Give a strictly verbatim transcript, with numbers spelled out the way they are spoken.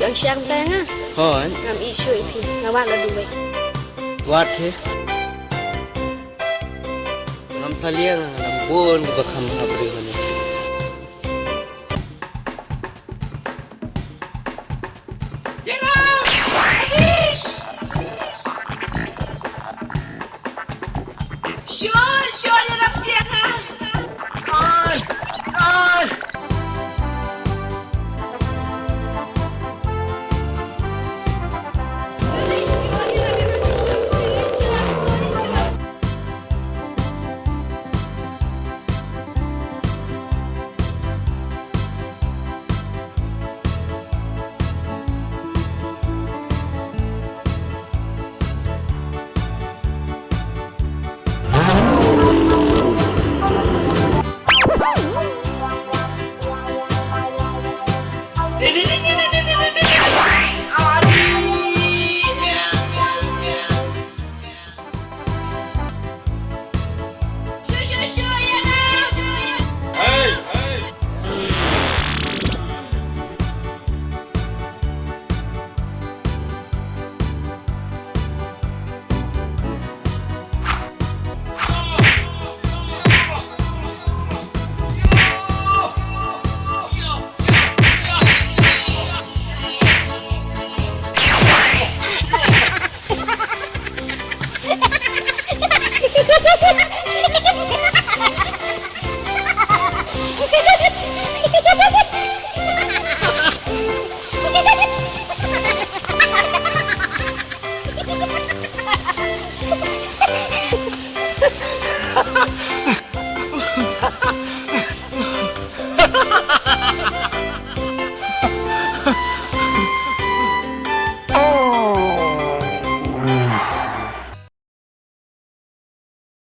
Ang shang tang ha. Hooid. Ngam issue ïa phi. Nga wad la duwai. Wad phi. Ngam salia, ngam bun kiba kham ha briew hangne. Shun, shun, ïa rap siang ha.